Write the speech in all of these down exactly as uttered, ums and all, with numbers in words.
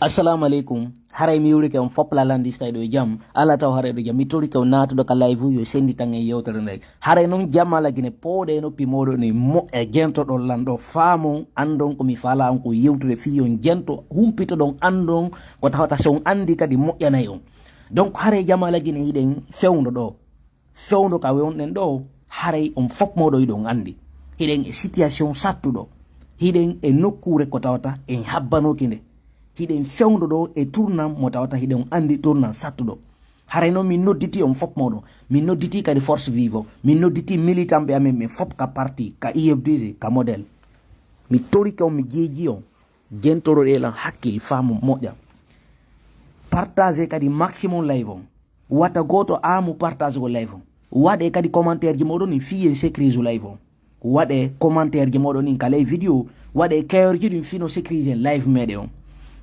Assalamu aleykum. Haray mi yurike on fop lalandi stay ɗo e jam. Ala taw haray ɗo jam. Mi torike on naatuɗo ka live yo senditan en yewtere nde. Haray noon jam ala gine pooɗe e noppi moɗon e moƴƴa jentoɗon lan ɗo faamon anndon ko mi faala on ko yewtude fii on jento humpitoɗon anndon ko tawata so on anndi kadi moƴƴanay on. Donc haray jam ala gine hiɗen fewndo ɗo. Fewndo ka wonɗen ɗo haray on fop moɗo hiɗon anndi. Hiɗen e situation sattuɗo. Hiɗen e nokkuure ko tawata en habbanooki nde. Hiɗen fewndo ɗo e tournant mo tawata hiɗen anndi tournant sattuɗo. Haray noon min nodditi on fop moɗo. Min nodditi kadi force vive o. Min nodditi militant ɓe amen ɓen fop ka parti ka I F D C ka modèle. Mi torike on mi jeeji on. Jentoroɗe lan hakkil faamu moƴƴa. Partage kadi maximum live on. Wata gooto aamu partage ko live on. Waɗe kadi commentaire ji moɗon ni fii en sécurise live on. Waɗe commentaire ji moɗon ni ka ley vidéo. Waɗe keyorji ɗin fino sécurise en live meɗe on.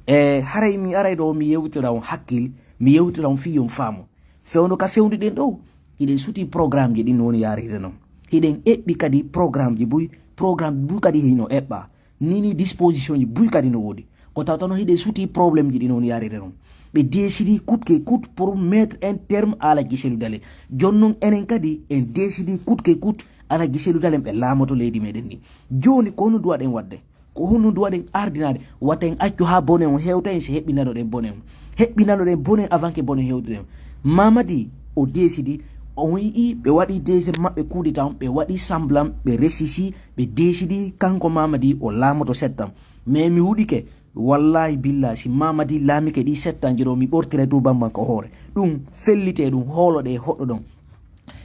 E haray mi aray ɗo mi yewtira on hakkil, mi yewtira on fii on faamu. Fewndo ka fewndi ɗen ɗo. Hiɗen suti programme ji ɗin woni yaride non. Hiɗen eɓɓi kadi programme ji buy, programme ji buy kadi hino eɓɓa. Nini disposition ji buy kadi no woodi. Ko tawta no hiɗen suti problème ji ɗi noon yarire noon. Ɓe décidi coûte que coûte pour mettre un terme à la Giselu Dale. Jooni noon enen kadi en décidi coûte que coûte à la Giselu Dale ɓe laamoto leydi meɗen ndi. Jooni ko honno duwaɗen waɗde? Ko honno duwaɗen ardinaade? Wata en accu haa bone on hewta en si heɓɓinanoɗen bone on. Heɓɓinanoɗen bone avant que bone hewtude on. Mamadi o décidi on yi'i ɓe waɗi deuxième maɓɓe coup d'état on, ɓe waɗi semblant, ɓe resisi, ɓe décidi kanko Mamadi o laamoto sept ans. Mais mi wuɗike, wallahi billahi si Mamadi laamike ɗi sept ans ji ɗo mi ɓortiray Tuuba Banka hoore. Ɗum fellite ɗum hooloɗe hoɗɗo ɗon.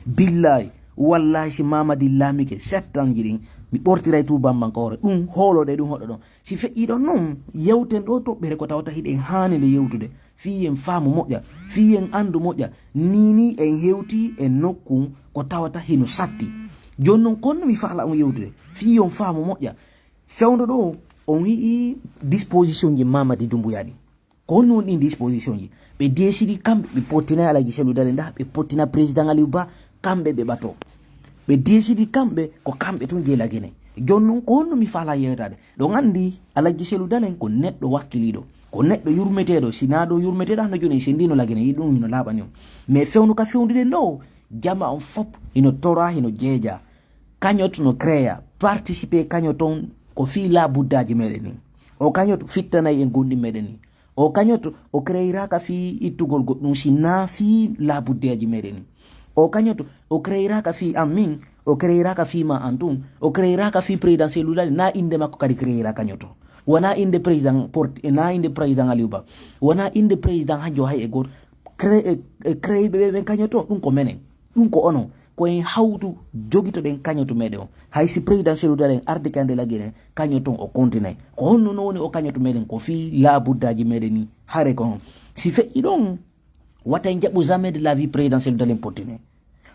Billahi wallahi si Mamadi laamike sept ans ji ɗin mi ɓortiray Tuuba Banka hoore. Ɗum hooloɗe ɗum hoɗɗo ɗon. Si feƴƴi ɗon noon yewten ɗo toɓɓere ko tawata hiɗen haani nde yewtude. Fii en faamu moƴƴa, fii en anndu moƴƴa, nii nii en hewti e nokku ko tawata hino satti. Jooni noon ko honno mi faala on yewtude? Fii on faamu moƴƴa. Fewndo ɗo on yi'i disposition ji Mamadi Doumbouya ɗi. Ko honno woni ɗin disposition ji? Ɓe décidi kamɓe ɓe pottina Alaji Cellou Dalein ɗa, ɓe pottina président Aliou Ba, kamɓe ɓe ɓato. Ɓe décidi kamɓe ko kamɓe tun jeyi La Guinée. Jooni noon ko honno mi faala yewtaade? Ɗon anndi Alaji Cellou Dalein ko neɗɗo wakkiliiɗo, ko neɗɗo yurmeteeɗo. Si naa ɗo yurmeteeɗo, hano jooni en senndino La Guinée, yi ɗum hino laaɓani on. Mais fewndo ka fewnduɗen ɗo, jama on fop hino tora, hino jeeja. Cagnotte no créa, participer cagnotte on ko fii laabuddaaji meɗen ni. O cagnotte fittanay en gonɗi meɗen ni. O cagnotte o créiraka fii ittugol goɗɗum si naa fii laabuddeeji meɗen ni. O cagnotte o créiraka fii an min, o créiraka fii ma an tun, o créiraka fii président Cellou Dalein, naa innde makko kadi créira cagnotte o. Wonaa innde président Port-, naa innde président Aliou Ba. Wonaa innde président hanjo hay e gooto. Cré-, e, e créiɓe ɓe ɓen cagnotte o, ɗum ko menen. Ɗum ko onon. Ko en hawtu jogitoɗen cagnotte meɗen o. Hay si président Cellou Dalein ardike hannde La Guinée, cagnotte on o continue. Ko honno no woni o cagnotte meɗen? Ko fii laabuddaaji meɗen ni. Hare ko on. Si feƴƴi ɗon, wata en jaɓu jamais de la vie président Cellou Dalein pottine.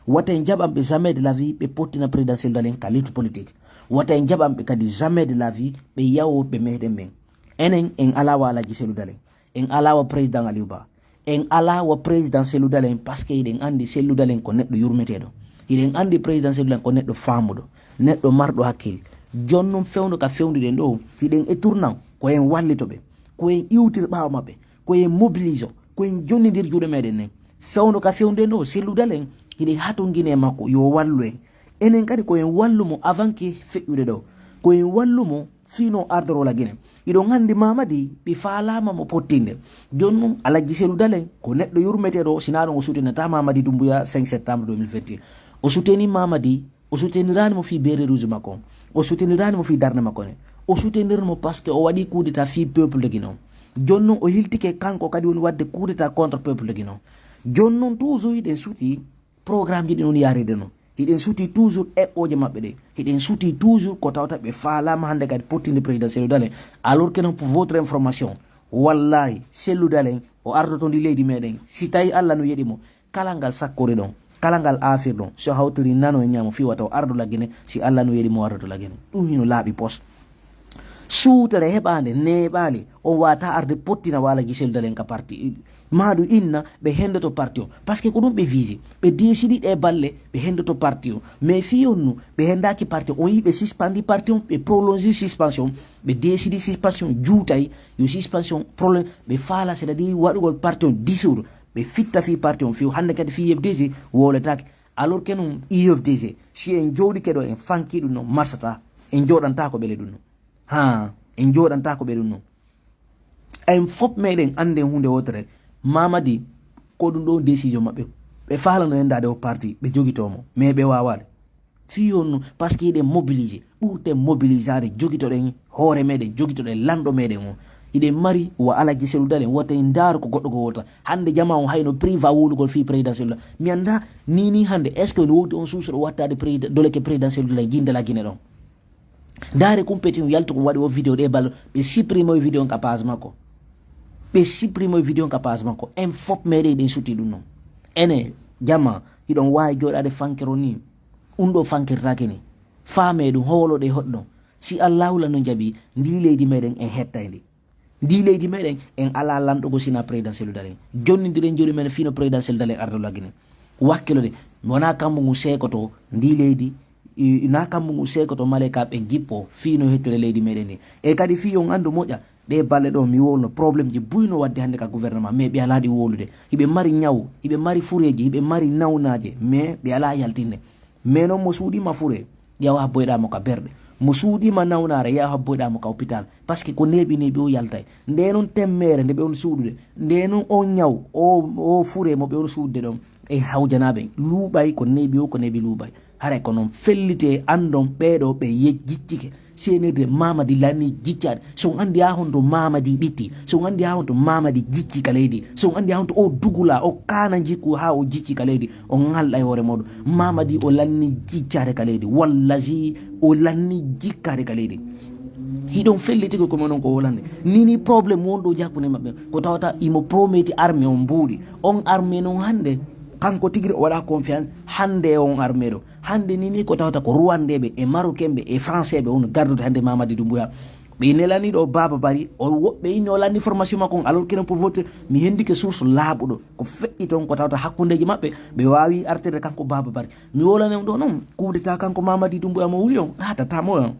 Wata en jaɓan ɓe jamais de la vie ɓe pottina président Cellou Dalein ka lutte politique. Wata en jaɓan ɓe kadi jamais de la vie ɓe yawo ɓe meɗen ɓen. Enen en alaa wa Alaji Cellou Dalein. En alaa wa président Aliou Ba. En alaa wa président Cellou Dalein parce que hiɗen anndi Cellou Dalein ko neɗɗo yurmeteeɗo. Hiɗen anndi président Cellou Dalein ko neɗɗo faamuɗo, neɗɗo marɗo hakkil. Jooni noon fewndo ka fewnduɗen ɗo, hiɗen e tournant, ko en wallito ɓe, ko en iwtir ɓaawo maɓɓe, ko en mobiliso, ko en jonnindir juuɗe meɗen nen. Fewndo ka fewnduɗen ɗo, Cellou Dalein, hiɗen hatongini e makko, yo wallu en. Enen kadi ko en wallu mo avant que feƴƴude ɗo. Ko en wallu mo fii no ardoro La Guinée. Hiɗon anndi Mamadi ɓe faalaama mo pottinde. Jooni noon Alaji Cellou Dalein ko neɗɗo yurmeteeɗo, si naa ɗum o sutinata Mamadi Doumbouya cinq septembre deux mille vingt et un. O suteni Mamadi, o suteniraani mo fii beret rouge makko on. O suteniraani mo fii darnde makko ne. O sutenir mo parce que o waɗi coup d'état fii peuple de Guinée on. Jooni noon o hiltike kanko kadi woni waɗde coup d'état contre peuple de Guinée on. Jooni noon toujours hiɗen suti programme ji ɗin woni yahrede noon. Hiɗen suti toujours eɓɓooje maɓɓe ɗen. Hiɗen suti toujours ko tawata ɓe faalaama hannde kadi pottinde président Cellou Dalein. Alors que non, pour votre information, wallahi, Cellou Dalein o ardoto ndi leydi meɗen. Si tawi Allah no yeɗi mo, kala ngal sakkori ɗon, kala ngal aafir ɗon, so hawtiri nano e ñaamo fii wata o ardo La Guinée, si Allah no yeɗi mo o ardoto La Guinée. Ɗum hino laaɓi pos. Suutere heɓaande neeɓaali, on waata arde pottina waala gisel dalen ka parti. Maɗu inna ɓe hendoto parti on. Parce que ko ɗum ɓe vise. Ɓe décidi ɗe balle ɓe hendoto parti on. Mais fii on nu ɓe hendaki parti on. On yi ɓe suspendi parti on, ɓe prolonge suspension. Ɓe décidi suspension juutay, yo suspension problème. Ɓe faala, c'est-à-dire waɗugol parti on dissoudre. Ɓe fitta fii parti on fii hannde kadi fii U F D G wowletaake. Alors que non U F D G, si en jooɗike ɗo en fanki ɗum non marsata. En jooɗantaako ɓele ɗum non. Ha, en jooɗantaako ɓele ɗum non. En fof meɗen annden huunde wootere. Mamadi, ko ɗum ɗo décision maɓɓe. Ɓe faalano hendaade o parti, ɓe jogitoo mo. Mais ɓe waawaade. Fii on no, parce que hiɗen mobilisé. Ɓurten mobilisaade, jogitoɗen hoore meɗen, jogitoɗen lanɗo meɗen o. Hiɗen mari wa Alaji Selu Dalen, wota en ndaaru ko goɗɗo ko wota. Hannde jama on hayno priva wowlugol fii président Selu Dalen. Mi annda ni ni hannde, est-ce que no wowti on suusuɗo wattaade président, doleke président Selu Dalen, jinde la Guinée ɗon? Ndaare kumpeti on yaltu ko waɗi o vidéo ɗe bal, ɓe supprime o vidéo on ka page makko. Ɓe supprime o vidéo on ka page makko. En fof meɗen hiɗen suti ɗum non. Ene, jama, hiɗon waawi jooɗaade fankero ni. Ɗum ɗo fankirtaake ni. Faame ɗum, hoolo ɗe hoɗno. Si Allahu la no jaɓi, ndi leydi meɗen en hettay ndi. Ndi leydi meɗen en ala lanɗo go sina président Cellou Dalein. Jonndiren jooɗi men fino président Cellou Dalein ardo la Guinée. Wakkilo de, wona kammu ngu seekoto ndi leydi, i, na kammu ngu seekoto maleyka ɓe jippo fino hettore leydi meɗen ndi. E kadi fi on anndu moƴƴa, ɗe balɗe ɗo mi wolno problème ji buy no wadde hannde ka gouvernement, mais ɓe ala ɗi wowlude. Hiɓe mari ñaw, hiɓe mari fureeji, hiɓe mari nawnaaje, mais ɓe ala yaltinde. Mais noon mo suuɗiima fure, yawa habboyɗaa mo ka berɗe. Mo suuɗiima nawnaare, yawa habboyɗaa mo ka hôpital. Parce que ko neeɓi neeɓi o yaltay. Nde noon temmeere nde ɓe on suuɗude, nde noon on ñaw, o, o fure mo ɓe on suuɗude ɗon, en hawjanaa ɓe. Luuɓay ko neeɓi o, ko neeɓi luuɓay. Haray ko noon fellitee, anndon ɓeeɗo ɓe ye-, jiccike. Seenirde Mamadi lanni jiccaade. So on anndi haa honto Mamadi ɓitti, so on anndi haa honto Mamadi jicci ka leydi, so on anndi haa honto o dugula, o kaana jikku haa o jicci ka leydi, on ŋalɗa e hoore mooɗon. Mamadi o lanni jiccaade ka leydi. Wallahi, o lanni jikkaade ka leydi. Hiɗon felliti ko, ko mon on ko wolande. Ni ni problème wonɗo hakkunde maɓɓe. Ko tawata imo prometi armée on mbuuɗi. On armée non hannde, kanko tigi o waɗa confiance hannde e on armée ɗo. Hannde ni ni ko tawata ko Rwandais ɓe e Marocain ɓe e Français ɓe on gardude hannde Mamadi Doumbouya. Ɓe nelani ɗo Baba Bari, o woɓɓe inni o lanni formation makko on, alors que non pour votre, mi hendike source laaɓuɗo. Ko feƴƴi toon ko tawata hakkundeji maɓɓe, ɓe waawi artirde kanko Baba Bari. Mi wolane ɗo noon, coup d'état kanko Mamadi Doumbouya mo wuli on, ɗatatamo on.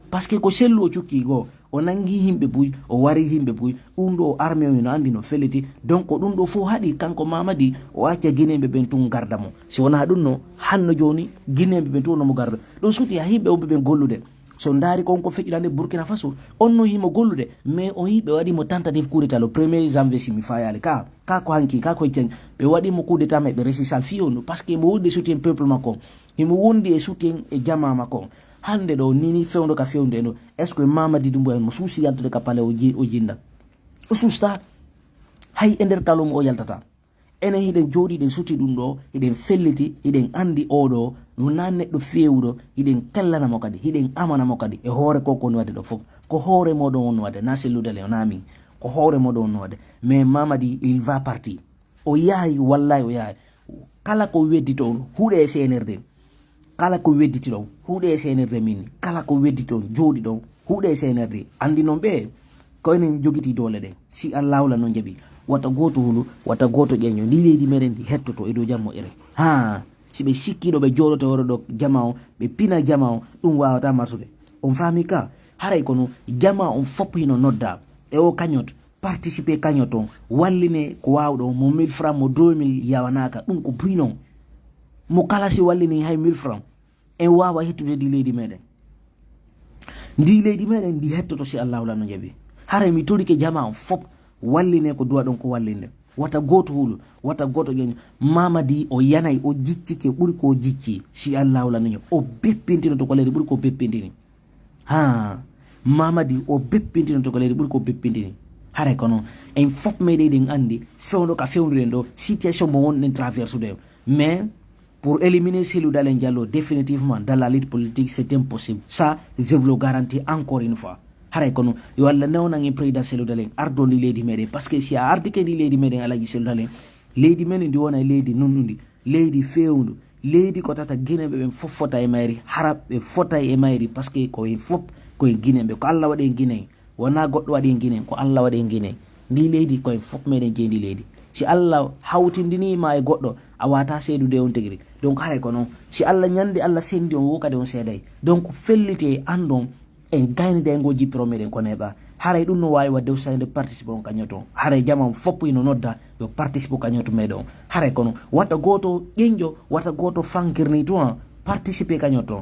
Parce que ko sellu o cukki goo, o nangi yimɓe buy, o wari yimɓe buy, ɗum ɗo o armé o no anndi no felliti. Donc ko ɗum ɗo fof haɗi kanko Mamadi o acca Guinéen ɓe ɓen tun garda mo. Si wonaa ɗum no, hanno jooni Guinéen ɓe ɓen tun no mo garda. Ɗum suuti ha yimɓe wonɓe ɓen gollude. So ndaari kon ko feƴƴude hannde Burkina Faso, on no himo gollude, mais on yi ɓe waɗi mo tentative coup d'état le premier janvier si mi fayaali. Ka, ka ko hanki, ka ko hecci hanki. Ɓe waɗi mo coup d'état mais ɓe resi sal fii on ɗum. Parce que mo wonde soutien peuple makko. Himo wondi e soutien e jamaa makko on. Hannde ɗo, ni ni fewndo ka fewndo e ɗo. Est-ce que Mamadi Doumbouya mo suusi yaltude ka palais o ji-, o jinda? O suusta. Hay e nder kalum o yaltata. Enen hiɗen jooɗi, hiɗen suti ɗum ɗo, hiɗen felliti, hiɗen anndi oo ɗo, ɗum na neɗɗo feewuɗo, hiɗen kellana mo kadi, hiɗen amana mo kadi. E hoore ko ko woni waɗde ɗo fof. Ko hoore mooɗon woni waɗde, na Cellou Dalein, na min. Ko hoore mooɗon woni waɗde. Mais Mamadi, il va partir. O yahay, wallahi o yahay. Kala ko weddito on, huuɗe e C N R D. Kala ko wedditi ɗon, huuɗe e C N R D min. Kala ko wedditi ɗon, jooɗi ɗon, huuɗe e C N R D. Anndi noon ɓe, ko enen jogiti doole ɗe. Si Allahu la noon jaɓi, wata gooto hulu, wata gooto ƴeeño. Ndi leydi meɗen ndi hettoto e dow jam moƴƴere. Haa, si ɓe sikkiiɗo ɓe jooɗoto woro ɗo jama o, ɓe pina jama o, ɗum waawata marsude. On faami ka? Haray kono jama on fof hino nodda. E o kañot, participer kañot on, walline ko waawɗo on, mo mille francs, mo deux mille yawanaaka, ɗum ko buy noon. Mo kala si wallini hay mille francs, en waawa hettude ndi leydi meɗen. Ndi leydi meɗen ndi hettoto si Allahu la no jaɓi. Haray mi torike jama on fof, walline ko duwa ɗon ko wallinde. Wata gooto hulu, wata gooto ƴeeño. Mamadi o yanay, o jiccike ɓuri ko o jicci. Si Allahu la no jaɓi, o beppintino to ko leydi ɓuri ko o beppintini. Ha, Mamadi o beppintino to ko leydi ɓuri ko beppintini. Haray kono, en fof meɗen eɗen anndi fewndo ka fewnduɗen ɗo, situation mo wonɗen traversude. Mais, pour éliminer Cellou Dalein Diallo définitivement dans la lutte politique, c'est impossible. Ça, je vous le garantis encore une fois. Haray kono, yo Allah newnan en président Cellou Dalein, ardo ndi leydi meɗen. Parce que si a ardike ndi leydi meɗen, Alaji Cellou Dalein, leydi men ndi wona e leydi nunɗundi, leydi fewndu, leydi ko tata Guinéen ɓe ɓen fof fota e mayri, hara ɓe fota e mayri, parce que ko en fof Koye Guinée ɓe, ko Allah waɗi en Guinée. Wona goɗɗo waɗi en Guinée, ko Allah waɗi en Guinée. Ndi leydi koye fof meɗen jeyi ndi leydi. Si Allah hawtindini ma e goɗɗo, a wata seedude on tigi. Donc haray ko noon, si Allah ñande Allah sendi on wo kadi on seeday. Donc fellite andon en gaynide ngo jippiro meɗen ko neeɓa. Haray ɗum no wawi wadde usayde participe on kañoto. Haray jama on fof ino nodda yo participe kañoto meɗon. Haray kono wata goto ƴeñƴo, wata goto fankirni to an participe kañoto.